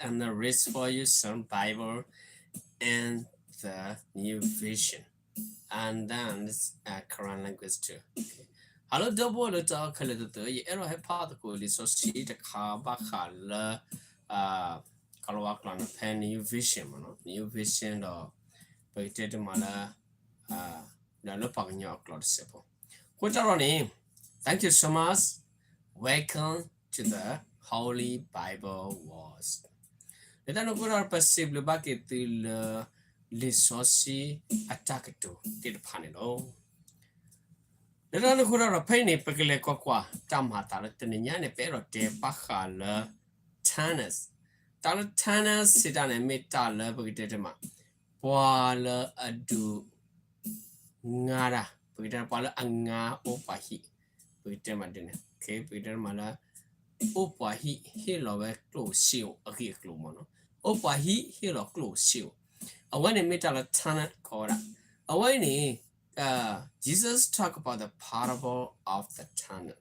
and read for you some Bible and the New Vision. And then uh, Karen language too. Okay. Hello, ဒီပုၢ်ဝဲၢ်လၢတၢ်ခဲလၢာ်သ့ၣ်ဧၢ, ယအဲၣ်ဒိးဟဲဖးသကိးလံာ်စီဆှံတခါဘၣ်ဃးလၢ ကလၤဝါကျိာ်န့ၣ် ဖဲ New Vision မ့ၢ်နီၤ, New Vision ဒီး ပကတဲတမးလၢ ဒီးလၢပှၤကညီအကျိာ်တစဲးဖိ. အဃိတၢ်ဒီးန့ၣ် thank you so much, welcome to the Holy Bible Verse. လၢတၢ်န့ၣ်အဃိဒီး ပစံးဘျုးဘၣ်က့ၤသုလၢ လံာ်စီဆှံအတၢ်ကတိၤသ့ၣ်တဖၣ်န့ၣ်လီၤ. လၢတၢ်န့ၣ်အဃိဒီး ဖဲအံၤန့ၣ် ပကလဲၤကွၢ်ကွၢ် တၢ်မၤအသးလၢတနံၤညါန့ၣ် ပအဲၣ်ဒိးတဲဘၣ်ဃးလၢ tanners. တၢ်လၢ tanners စံးတၢ်န့ၣ် မ့ၢ်တၢ်လၢပကတဲတမး ပှၤလၢအဒုး ငါတၢ်, ပကတဲပှၤလၢအငါအိၣ်ပှၤဟံၣ်, ပကတဲမးဒ်န့ၣ်, ပကတဲမးလၢ အိၣ်ပှၤဟံၣ် ဟ့ၣ်လီၤဝဲကျိၣ်စ့အိၣ်အဂ့ၢ်အကျိၤမ့ၢ်နီၤ, အိၣ်ပှၤဟံၣ်ဟ့ၣ်လီၤကျိၣ်စ့အိၣ်, အဝဲန့ၣ်မ့ၢ်တၢ်လၢ tanner ကိးဝဲဒၣ်, အဝဲအံၤန့ၣ် Jesus talk about the parable of the tanner.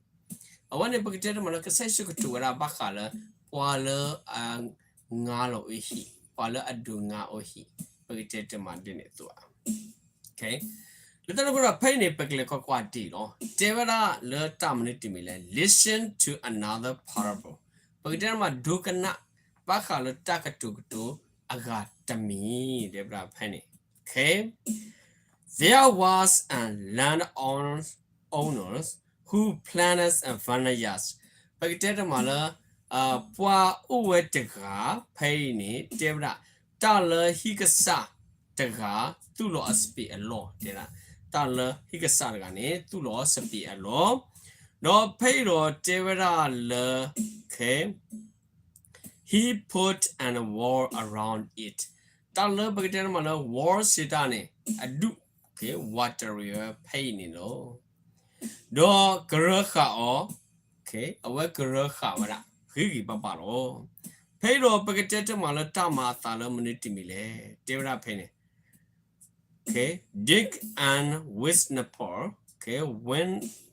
အဝဲန့ၣ် ပကတဲတမးလၢ ကစၢ်ယ့ၣ်ၡူးကတိၤဝဲဒၣ်ဘၣ်ဃးလၢ ပှၤလၢအငါလီၤအိၣ်ဟံၣ်, ပှၤလၢအဒုးငါအိၣ်ဟံၣ်, ပကတဲတမးဒ်န့ၣ်အသိးဧါ. လၢတၢ်န့ၣ်အဃိဒီး ဖဲအံၤန့ၣ် ပကလဲၤကွၢ်ကွၢ်ဒံးလီၤ. တဲဝဲဒၣ်လၢတၢ်မနုၤတမံၤလဲၣ်, listen to another parable. ပကတဲတမး ဒိကနၣ်ဘၣ်ဃးလၢတၢ်ကတိၤကတိၤအဂၤတမံၤ, တဲဝဲဒၣ်ဖဲန့ၣ် There was a landowner who planted a vineyard. ပကတဲတမးလၢ ပှၤအိၣ်ဝဲတဂၤ ဖဲအံၤန့ၣ် တဲဝဲဒၣ် တၢ်လၢဟံၣ်ကစၢ်တဂၤ သူၣ်လီၤအစပံးအလီၢ်, တဲဒၣ် တၢ်လၢဟံၣ်ကစၢ်တဂၤန့ၣ် သူၣ်လီၤအစပံးအလီၢ်, ဒီးဖဲအံၤဒီးတဲဝဲဒၣ်လၢ he put an wall around it. တၢ်လၢပကတဲတမးလၢ wall စံးတၢ်န့ၣ် အဒူၣ် ဝးတရံးဝဲဖဲအံၤန့ၣ်လီၤ. ဒီးကရၢဃာ်အီၤ, အဝဲကရၢဃာ်ဝဲဒၣ် ဂ့ၤဂ့ၤဘၣ်ဘၣ်လီၤ. ဖဲအံၤဒီးပကတဲတမးလၢတၢ်မၤအသးလၢမနုၤတမံၤလဲၣ်, တဲဝဲဒၣ်ဖဲန့ၣ် dig a windmill,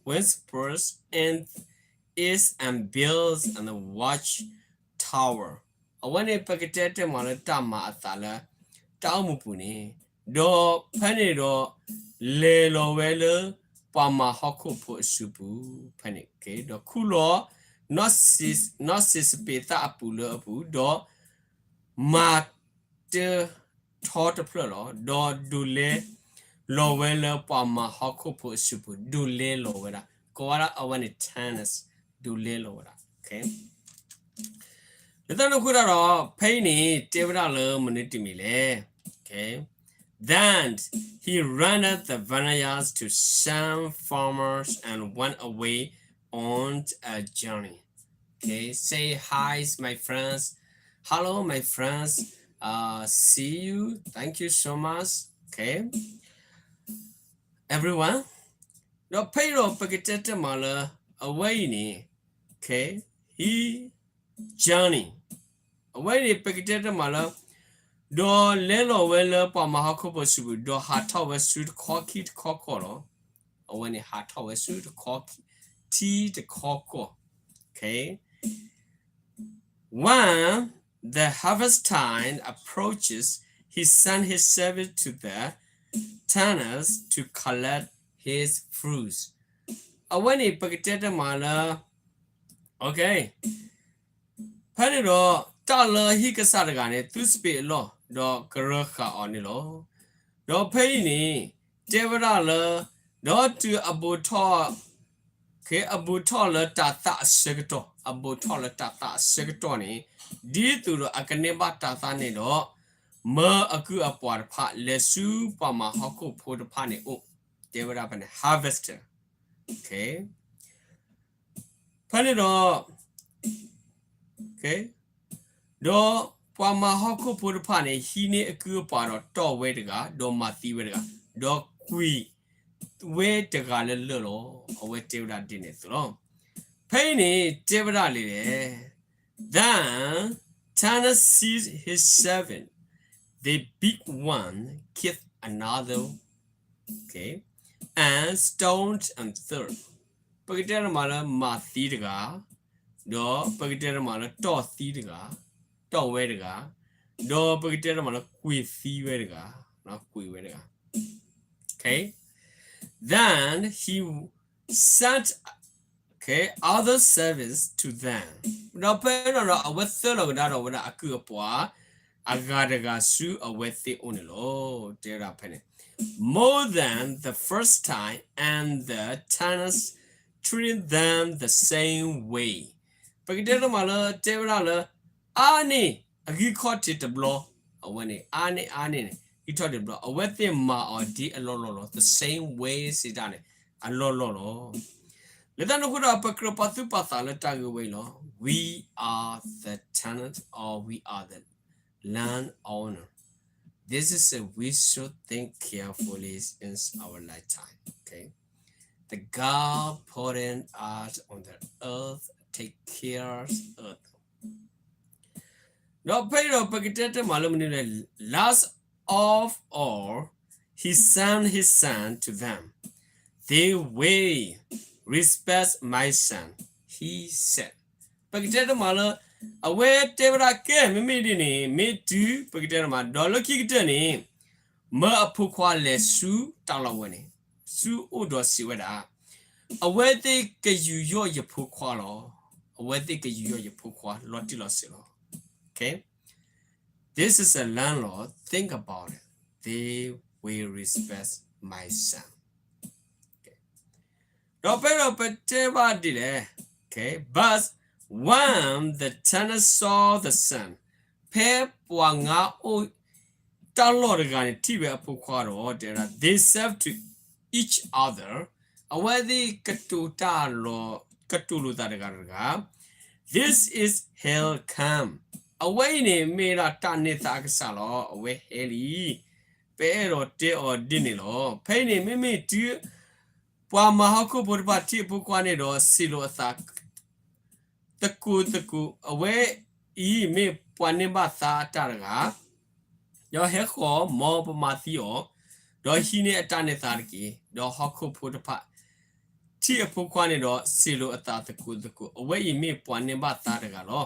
windmill in it and build a watchtower. အဝဲန့ၣ် ပကတဲတမးလၢတၢ်မၤအသးလၢ တၢ်အိၣ်မူပူၤန့ၣ်, ဒီးဖဲန့ၣ်ဒီး လဲၤလီၤဝဲလၢ ပှၤမၤဟီၣ်ခိၣ်ဖိအစုပူၤ, ဖဲန့ၣ် ဒီးခူၣ်လီၤ နီၣ်စံးစပံးသၣ်အပူၤလၢအပူၤ, ဒီးမၤ တထီတဖျၢၣ်လီၤ. ဒီးဒုးလဲလီၤဝဲလၢပှၤမၤဟီၣ်ခိၣ်ဖိအစုပူၤ, ဒုးလဲလီၤဝဲဒၣ်, ကိးဝဲဒၣ်အဝဲန့ၣ် tenants, ဒုးလဲလီၤဝဲဒၣ်. လၢတၢ်န့ၣ်အဃိတၢ်ဒီး ဖဲအံၤန့ၣ် တဲဝဲဒၣ်လၢမနုၤတမံၤလဲၣ်. Then he rented the vineyards to some farmers and went away on a journey. Okay, say hi, my friends. Hello, my friends. Uh, see you. Thank you so much. Okay. Everyone. ဒီးဖဲအံၤဒီးပကတဲတမးလၢ အဝဲအံၤန့ၣ် okay, he journey. အဝဲအံၤန့ၣ် ပကတဲတမးလၢ ဒီးလဲလီၤဝဲလၢပှၤမၤဟီၣ်ခိၣ်ဖိစုပူၤ, ဒီးဟးထီၣ်ဝဲဆူတခီခံတခီကီၢ်လီၤ. အဝဲန့ၣ်ဟးထီၣ်ဝဲဆူတခီခံ ထံတခီကီၢ်. Okay. When the harvest time approaches, he sent his servant to the tenants to collect his fruits. အဝဲန့ၣ် ပကတဲတမးလၢ okay, ဖဲန့ၣ်ဒီး တၢ်လၢဟံၣ်ကစၢ်တဂၤန့ၣ် သူၣ်စပံးအလီၢ်, ဒီးကရၢဃာ်အီၤန့ၣ်လီၤ. ဒီးဖဲအံၤန့ၣ် တဲဝဲဒၣ်လၢ ဒီးတုၤအဘူးထီၣ် okay, အဘူးထီၣ်လၢတၤသၣ်အဆၢကတီၢ်, အဘူးထီၣ်လၢတၤသၣ်အဆၢကတီၢ်န့ၣ် ဒ်သိးဒီးအကန့ၢ်ဘၣ်တၤသၣ်န့ၣ်ဒီး မၢအကုၢ်အပှၤတဖၣ် လဲၤဆူပှၤမၤဟီၣ်ခိၣ်ဖိတဖၣ်န့ၣ်အိၣ်, တဲဝဲဒၣ်ဖဲန့ၣ် harvester. Okay. ဖဲန့ၣ်ဒီး okay, ဒီးပှၤမၤဟီၣ်ခိၣ်ဖိတဖၣ်န့ၣ် ဟံးန့ၢ်အကုၢ်အပှၤဒီးတီၢ်ဝဲတဂၤ, ဒီးမၤသံဝဲတဂၤ, ဒီးကွံာ်ဝဲတဂၤလၢလၢၢ်လီၤ. အဝဲတဲဝဲဒၣ်ဒ်န့ၣ်အသိးလီၤ. ဖဲအံၤန့ၣ် တဲဝဲဒၣ်လံလဲၣ်. Then tenant seized his servant, the big one kicked another, okay, and stoned a third. ပကတဲတမးလၢမၤသံတဂၤ, ဒီးပကတဲတမးလၢတီၢ်သံတဂၤ, ကွံာ်လီၤဝဲတဂၤ, ဒီးပကတဲတမးလၢကွံာ်သံဝဲတဂၤ, ကွံာ်ဝဲတဂၤ. Okay. Then he sent, okay, other servants to them. ဒီးဖဲန့ၣ်ဒီး အဝဲသၢလီၤကဒါဒီးဝဲဒၣ်အကုၢ်အပှၤ အဂၤတဂၤဆူအဝဲသ့ၣ်အအိၣ်န့ၣ်လီၤ. တဲဝဲဒၣ်ဖဲန့ၣ် more than the first time, and the tenants treated them the same way. ပကတဲတမးလၢတဲဝဲဒၣ်လၢ အါန့ၢ်အဂံၢ်ခီၣ်ထံးတဘျီ, အဝဲန့ၣ် အါန့ၢ်အါန့ၢ်န့ၣ် ဂံၢ်ခီၣ်ထံးတဘျီ, အဝဲသ့ၣ်မၤအီၤဒ်အလီၢ်လီၢ်လီၤ. The same way စံးတၢ်န့ၣ် အလီၢ်လီၢ်လီၤ. လၢတၢ်န့ၣ်အဃိဒီး ပကြၢးပာ်သူၣ်ပာ်သးလၢတၢ်ဂ့ၢ်ဝဲအံၤလီၤ. We are the tenant, or we are the landowner. This is a, we should think carefully in our lifetime. Okay. The God put in us on the earth, take care of earth. ဒီးဖဲအံၤဒီးပကတဲတမးလၢမနုၤလဲၣ်, last of all, he sent his son to them. They will respect my son, he said. ပကတဲတမးလၢ အဝဲတဲဝဲဒၣ်ကဲ မ့မ့ၢ်ဒ်န့ၣ် မ့ၢ်တုၤ ပကတဲတမး ဒီးလၢခံကတၢၢ်န့ၣ် မၢအဖိခွါလဲၤဆူတၢ်လီၢ်ဝဲန့ၣ် ဆူအအိၣ်ဒီးစံးဝဲဒၣ်, အဝဲသ့ၣ်ကယူးယီၣ်ယဖိခွါလီၤ. အဝဲသ့ၣ်ကယူးယီၣ်ယဖိခွါလီၤတံၢ်လီၤဆဲးလီၤ. Okay. This is a landlord. Think about it. They will respect my son. Okay. ဒီးဖဲဒီးပတဲဘၣ်ဒ်လဲၣ်. Okay. But when the tenant saw the son, ဖဲပှၤငါအိၣ်တၢ်လီၢ်တဂၤန့ၣ် ထံၣ်ဝဲအဖိခွါဒီး တဲဝဲဒၣ် they said to each other, အဝဲသ့ၣ်ကတိၤတၢ်လီၤ ကတိၤလိာ်သးတဂၤဒီးတဂၤ, This is hell come. အဝဲအံၤန့ၣ် မ့ၢ်ဒၣ်တၢ်န့ၢ်သါအကစၢ်လီၤ. အဝဲဟဲလံ. ပအဲၣ်ဒိးတဲအီၤဒ်န့ၣ်လီၤ. ဖဲအံၤန့ၣ် မ့မ့ၢ်တုၤ ပှၤမၤဟီၣ်ခိၣ်ဖိတဖၣ်ထံၣ်အဖိခွါန့ၣ်ဒီး စံးလိာ်အသး သကိးသကိး, အဝဲအံၤမ့ၢ်ပှၤန့ၢ်ဘၣ်သါအတၢ်တဂၤ, ဒီးဟဲဃီၤ မ်ပမၤသံအီၤ, ဒီးဟံးန့ၢ်အတၢ်န့ၢ်သါတက့ၢ်. ဒီးဟီၣ်ခိၣ်ဖိတဖၣ် ထံၣ်အဖိခွါန့ၣ်ဒီး စံးလိာ်အသးသကိးသကိး, အဝဲအံၤမ့ၢ်ပှၤန့ၢ်ဘၣ်သါတဂၤလီ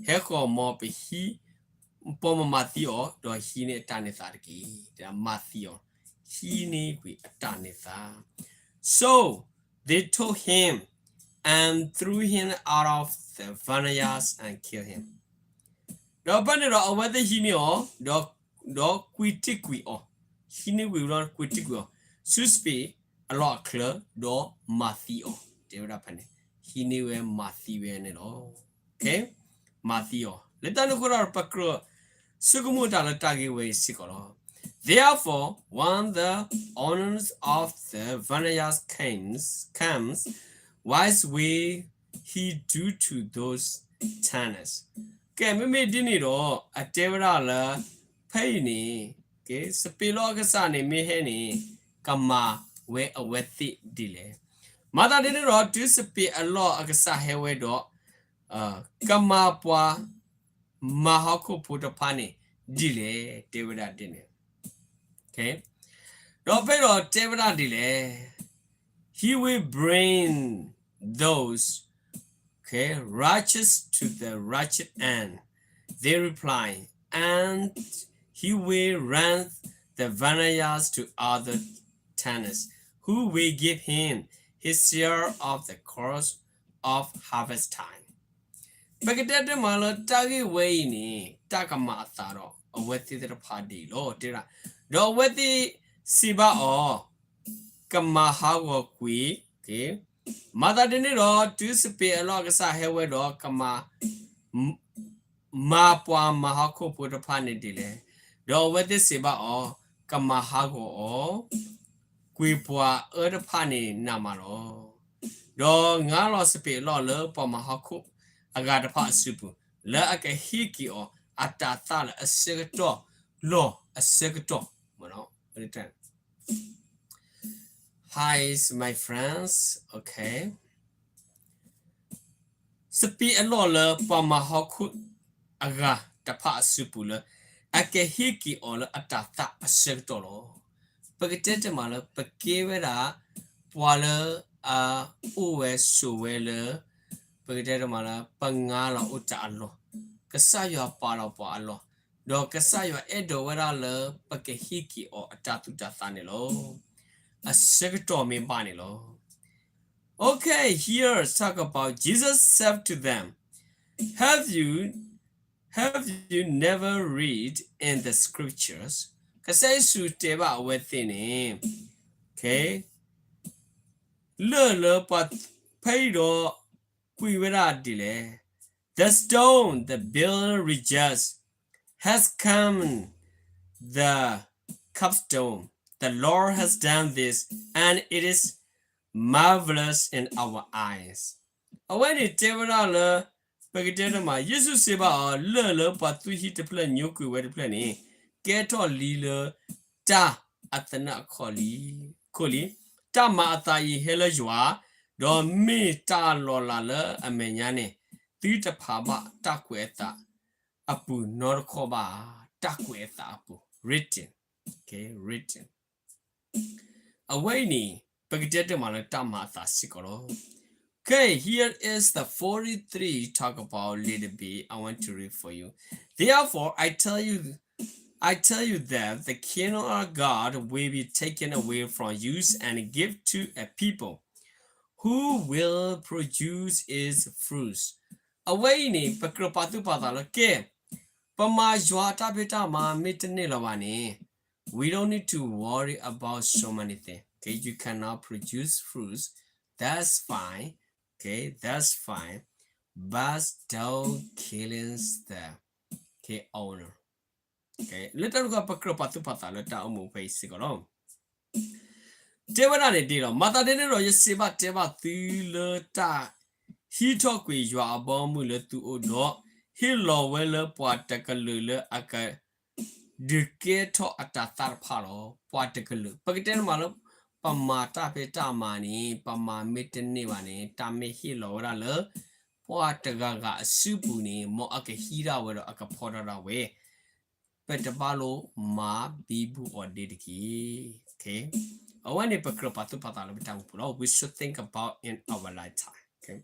ၤ. ဟဲဃီၤ မ်ပဟံး ပမၤသံအီၤ, ဒီးဟံးန့ၢ်အတၢ်န့ၢ်သါတက့ၢ်. မၤသံအီၤ, ဟံးန့ၢ်ကွံာ်အတၢ်န့ၢ်သါ. So they took him and threw him out of the vineyards and killed him. ဒီးဖဲန့ၣ်ဒီးအဝဲသ့ၣ်ဟံးန့ၢ်အီၤ, ဒီးကွံာ်တံၢ်ကွံာ်အီၤ, ဟံးန့ၢ်ဝံၤဒီးကွံာ်တံၢ်ကွံာ်အီၤ ဆူစပံးအလီၢ်အချၢ, ဒီးမၤသံအီၤ, တဲဝဲဒၣ်ဖဲန့ၣ်, ဟံးန့ၢ်ဝဲမၤသံဝဲန့ၣ်လီၤ. မၤသံအီၤ. လၢတၢ်န့ၣ်အဃိဒီး ပကြၢးဆိကမိၣ်တၢ်လၢတၢ်ဂ့ၢ်ဝဲအံၤစ့ၢ်ကီးလီၤ. Therefore, when the owners of the vineyards came, comes, what will he do to those tenants? ကဲ မ့မ့ၢ်ဒ်န့ၣ်ဒီး အတဲဝဲဒၣ်လၢ ဖဲအံၤန့ၣ် ကဲ စပံးလီၢ်အကစၢ်န့ၣ် မ့ၢ်ဟဲန့ၣ် ကမၤဝဲအဝဲသ့ၣ်ဒ်လဲၣ်. မၤသးဒ်န့ၣ်ဒီး တုၤစပံးအလီၢ်အကစၢ်ဟဲဝဲဒီး ကမၤပှၤမၤဟီၣ်ခိၣ်ဖိတဖၣ်န့ၣ်ဒ်လဲၣ်, တဲဝဲဒၣ်ဒ်န့ၣ်. ဒီးဖဲဒီးတဲဝဲဒၣ်ဒ်လဲၣ်, He will bring those, okay, righteous to the righteous end, they reply, and he will rent the vineyards to other tenants, who will give him his share of the crops of harvest time. ပကတဲတဲမးလၢတၢ်ဂ့ၢ်ဝဲအံၤန့ၣ် တၢ်ကမၤအသးဒီးအဝဲသ့ၣ်သ့ၣ်တဖၣ်ဒ်အံၤလီၤ. တဲဒၣ်, ဒီးအဝဲသ့ၣ်စံးဘၣ်အီၤ, ကမၤဟးဂီၤကွံာ်, မၤသးဒ်န့ၣ်ဒီး တုၤစပံးအလီၢ်အကစၢ်ဟဲဝဲဒီး ကမၤ မၤပှၤမၤဟီၣ်ခိၣ်ဖိတဖၣ်န့ၣ်ဒ်လဲၣ်. ဒီးအဝဲသ့ၣ်စံးဘၣ်အီၤ, ကမၤဟးဂီၤအီၤ ကွံာ်ပှၤအၢတဖၣ်န့ၣ်နးမးလီၤ. ဒီးငါလီၤစပံးအလီၢ်လၢပှၤမၤဟီၣ်ခိၣ်အဂၤတဖၣ်အစုပူၤ, လၢအကဟ့ၣ်က့ၤအီၤအတၤသၣ်လၢအဆၢကတီၢ်လီၤအဆၢကတီၢ်. Hi, my friends. Okay. စပံးအလီၢ်လၢပှၤမၤဟီၣ်ခိၣ်အဂၤတဖၣ်အစုပူၤလၢ အကဟ့ၣ်က့ၤအီၤလၢအတၤသၣ်အဆၢကတီၢ်လီၤ. ပကတဲတမးလၢ ပကဲဝဲဒၣ် ပှၤလၢအအိၣ်ဝဲဆိးဝဲလၢ ပကတဲတမးလၢ ပငါလီၤအိၣ်တၢ်အလီၢ် ကစၢ်ယွၤပာ်လီၤပှၤအလီၢ်, ဒီးကစၢ်ယွၤအဲၣ်ဒိးဝဲဒၣ်လၢပကဟ့ၣ်က့ၤအီၤအတၢ်သူၣ်တၢ်သးန့ၣ်လီၤ. အဆၢကတီၢ်မ့ၢ်ဘၣ်န့ၣ်လီၤ. Okay, here talk about Jesus said to them, have you, have you never read in the scriptures? ကစၢ်ယ့ၣ်ၡူးတဲဘၣ်အဝဲသ့ၣ်န့ၣ်, okay, လၢၢ်လၢပှၤဖဲအံၤဒီး ကွံာ်ဝဲဒၣ်ဒ်လဲၣ်. The stone the builder rejects has come the capstone. The Lord has done this, and it is marvelous in our eyes. အဝဲန့ၣ်တဲဝဲဒၣ်လၢ ပကတဲတမး ယ့ၣ်ၡူးစံးဘၣ်အီၤ လၢၢ်လၢပှၤသူၣ်ဟံၣ်တဖျၢၣ်ညိကွံာ်ဝဲတဖျၢၣ်န့ၣ် ကဲထီၣ်လံလၢ တၢ်အသနၢၣ်အခီၣ်လံ, ခိၣ်လံ. တၢ်မၤအသးအံၤဟဲလၢယွၤ, ဒီးမ့ၢ်တၢ်လီၤလးလၢအမဲာ်ညါန့ၣ် သုတဖးဘၣ်တၢ်ကွဲးအသးအပူၤနီတခီၣ်ဘၣ်, တၢ်ကွဲးအသးအပူၤ, written, okay, written. အဝဲအံၤန့ၣ် ပကတဲတမးလၢတၢ်မၤအသးစ့ၢ်ကီးလီၤ. Okay, here is the forty-three, talk about little bit. I want to read for you. Therefore, I tell you, I tell you that the kingdom of God will be taken away from you and give to a people who will produce its fruits. အဝဲအံၤန့ၣ် ပကြၢးပာ်သူၣ်ပာ်သးလၢကဲ ပမၤယွၤတၢ်ဖံးတၢ်မၤမ့ၢ်တန့ၢ်လၢၤဘၣ်န့ၣ် we don't need to worry about so many things. Okay, you cannot produce fruits. That's fine. Okay, that's fine. But don't killing the, okay, owner. Okay, လၢတၢ်န့ၣ်အဃိ ပကြၢးပာ်သူၣ်ပာ်သးလၢတၢ်အိၣ်မူဖဲအံၤစ့ၢ်ကီးလီၤ. တဲဝဲဒၣ်န့ၣ်ဒ်လီၤ. မၤသးဒ်န့ၣ်ဒီး ယစံးဘၣ်တဲဘၣ်သုလၢတၢ်ဟံးထီၣ်ကွံာ်ယွၤအဘီအမုၢ်လၢသုအိၣ်ဒီး ဟ့ၣ်လီၤဝဲလၢပှၤတကလုာ်လၢအက ဒုးကဲထီၣ်အတၤသၣ်တဖၣ်လီၤ. ပှၤတကလုာ် ပကတဲတမးလၢ ပမၤတၢ်ဖံးတၢ်မၤန့ၣ် ပမၤမ့ၢ်တန့ၢ်ဘၣ်န့ၣ် တၢ်မ့ၢ်ဟ့ၣ်လီၤဝဲဒၣ်လၢ ပှၤတဂၤဂၤအစုပူၤန့ၣ် မ်အကဟံးဒၣ်ဝဲဒီးအကဖီၣ်ဒၣ်ဝဲ ပတဘၣ်လိၣ်မၤဘံဘူအီၤဒ့တက့ၢ်. Okay, အဝဲန့ၣ် ပကြၢးပာ်သူၣ်ပာ်သးလၢပတၢ်အိၣ်မူပူၤလီၤ. We should think about in our lifetime. Okay,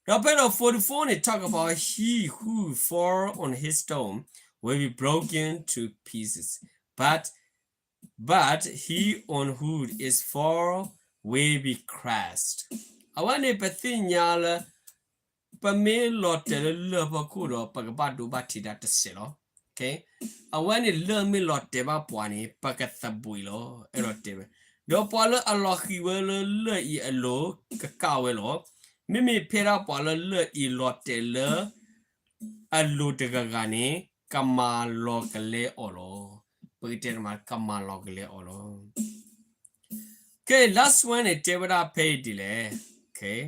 ဒီးဖဲဒီး forty-fourန့ၣ် talk about he who fall on his stone will be broken to pieces, but, but he on who is fall will be crushed. အဝဲန့ၣ် ပသ့ၣ်ညါလၢ ပမ့ၢ်လီၤတဲာ်လၢလၢၢ်ဖီခိၣ်ဒီး ပကဘၣ်ဒိဘၣ်ထံးဒၣ်တစဲးလီၤ. Okay, အဝဲန့ၣ်လၢၢ်မ့ၢ်လီၤတဲာ်ဘၣ်ပှၤန့ၣ် ပကသဘှံးလီၤ. အဲၣ်ဒိးတဲဝဲ, ဒီးပှၤလၢအလီၤဃံၤဝဲလၢလၢၢ်အံၤအလိၤ ကကၣ်ဝဲလီၤ. မ့မ့ၢ်ဖဲဒၣ်ပှၤလၢလၢၢ်အံၤလီၤတဲာ်လၢ အလိၤတဂၤဂၤန့ၣ် ကမၤလီၤကလဲအီၤလီၤ. ပကတဲတမး ကမၤလီၤကလဲအီၤလီၤ. Okay, last one န့ၣ် တဲဝဲဒၣ်ဖဲအံၤဒ်လဲၣ်. Okay,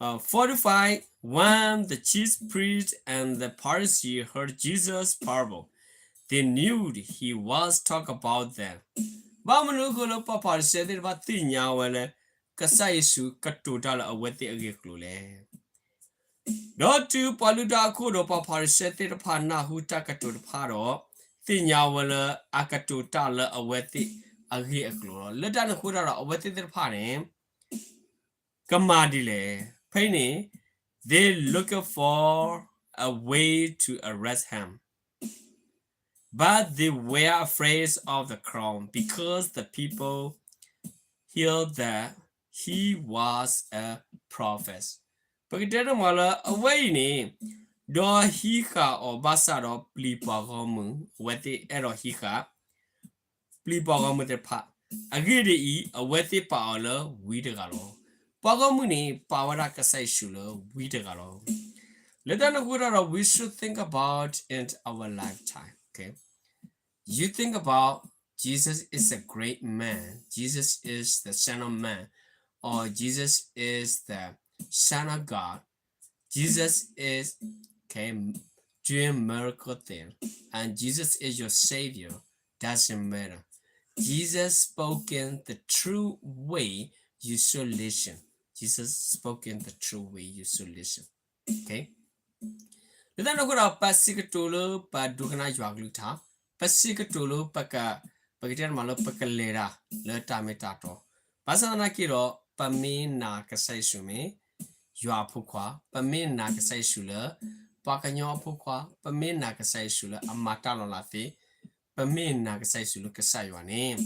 uh, forty-five, when the chief priests and the Pharisees heard Jesus' parable, they knew he was talk about them. ဘၣ်မနုၤအဃိလၢပှၤဖၤရံၤၡဲသ့ၣ်တဖၣ်သ့ၣ်ညါဝဲလၢ ကစၢ်ယ့ၣ်ၡူးကတိၤတၢ်လၢအဝဲသ့ၣ်အဂ့ၢ်အကျိၤလဲၣ်. ဒီးတုၤပှၤလုၢ်တၢ်အခိၣ်ဒီးပှၤဖၤရံၤၡဲသ့ၣ်တဖၣ်နၢ်ဟူတၢ်ကတိၤတဖၣ်ဒီး သ့ၣ်ညါဝဲလၢအကတိၤတၢ်လၢအဝဲသ့ၣ်အဂ့ၢ်အကျိၤလီၤ. လၢတၢ်န့ၣ်အဃိတၢ်ဒီး အဝဲသ့ၣ်သ့ၣ်တဖၣ်န့ၣ် ကမၤဒ်လဲၣ်. ဖဲအံၤန့ၣ် they looked for a way to arrest him, but they were afraid of the crowd because the people heard that he was a prophet. ပကတဲတမးလၢ အဝဲအံၤန့ၣ် ဒီးဟံးဃာ်အီၤဘၣ်ဆၣ်ဒီးပျံၤပှၤဂီၢ်မုၢ်, အဝဲသ့ၣ်အဲၣ်ဒိးဟံးဃာ် ပျံၤပှၤဂီၢ်မုၢ်သ့ၣ်တဖၣ်, အဂ့ၢ်ဒ်အံၤ, အဝဲသ့ၣ်ပာ်အီၤလၢဝံတဂၤလီၤ. ပှၤဂီၢ်မုၢ်န့ၣ် ပာ်ဝဲဒၣ်ကစၢ်ယ့ၣ်ၡူးလၢဝံတဂၤလီၤ. လၢတၢ်န့ၣ်အဃိတၢ်ဒီး we should think about in our lifetime, okay? You think about Jesus is a great man. Jesus is the Son of Man, or Jesus is the Son of God. Jesus is, okay, doing miracle thing, and Jesus is your Savior. Doesn't matter. Jesus spoken the true way you should listen. Jesus spoken the true way you should listen. Okay. လၢတၢ်န့ၣ်အဃိဒီး ပစံးကတိၤလၢပဒိကနၣ်ယွၤကလုၢ်ကထါ, ပစံးကတိၤလၢပက, ပကတဲတမးလၢပကလဲၤတၢ်လၢတၢ်မ့ၢ်တၢ်တီ, ဘၣ်ဆၣ်သနာ်က့ဒီး ပမ့ၢ်နာ်ကစၢ်ယ့ၣ်ၡူးမ့ၢ်ယွၤအဖိခွါ, ပမ့ၢ်နာ်ကစၢ်ယ့ၣ်ၡူးလၢ ပှၤကညီအဖိခွါ ပမ့ၢ်နာ်ကစၢ်ယ့ၣ်ၡူးလၢအမၤတၢ်လီၤလးသ့, ပမ့ၢ်နာ်ကစၢ်ယ့ၣ်ၡူးလၢကစၢ်ယွၤန့ၣ်,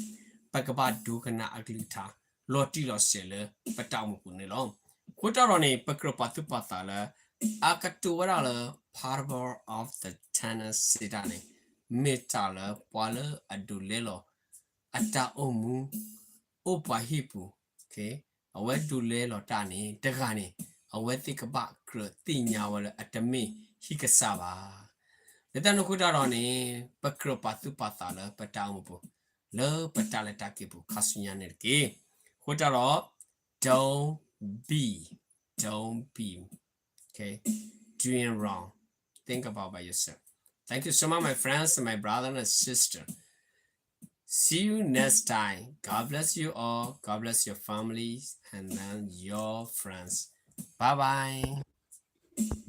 ပကဘၣ်ဒိကနၣ်အကလုၢ်ကထါ လီၤတံၢ်လီၤဆဲးလၢပတၢ်အိၣ်မူပူၤန့ၣ်လီၤ. အဃိတၢ်ဒီးန့ၣ် ပကြၢးပာ်သူၣ်ပာ်သးလၢ အကတိၤဝဲဒၣ်လၢ parable of the talent စံးတၢ်န့ၣ် မ့ၢ်တၢ်လၢပှၤလၢအဒိးလဲလီၤ အတၢ်အိၣ်မူ အိၣ်ပှၤဟံၣ်ပူၤ, အဝဲဒိးလဲလီၤတၢ်န့ၣ် တဂၤန့ၣ် အဝဲသ့ၣ်ကဘၣ်ကြၢးသ့ၣ်ညါဝဲလၢအတမ့ၢ်ဟံၣ်ကစၢ်ဘၣ်. လၢတၢ်န့ၣ်အဃိတၢ်ဒီးန့ၣ် ပကြၢးပာ်သူၣ်ပာ်သးလၢပတၢ်အိၣ်မူပူၤ လၢပတၢ်လဲၤတၢ်က့ၤပူၤခါဆူညါန့ၣ်တက့ၢ်. အဃိတၢ်ဒီး don't be, don't be, okay, doing wrong. Think about by yourself. Thank you so much, my friends and my brother and sister. See you next time. God bless you all. God bless your families and then your friends. Bye bye.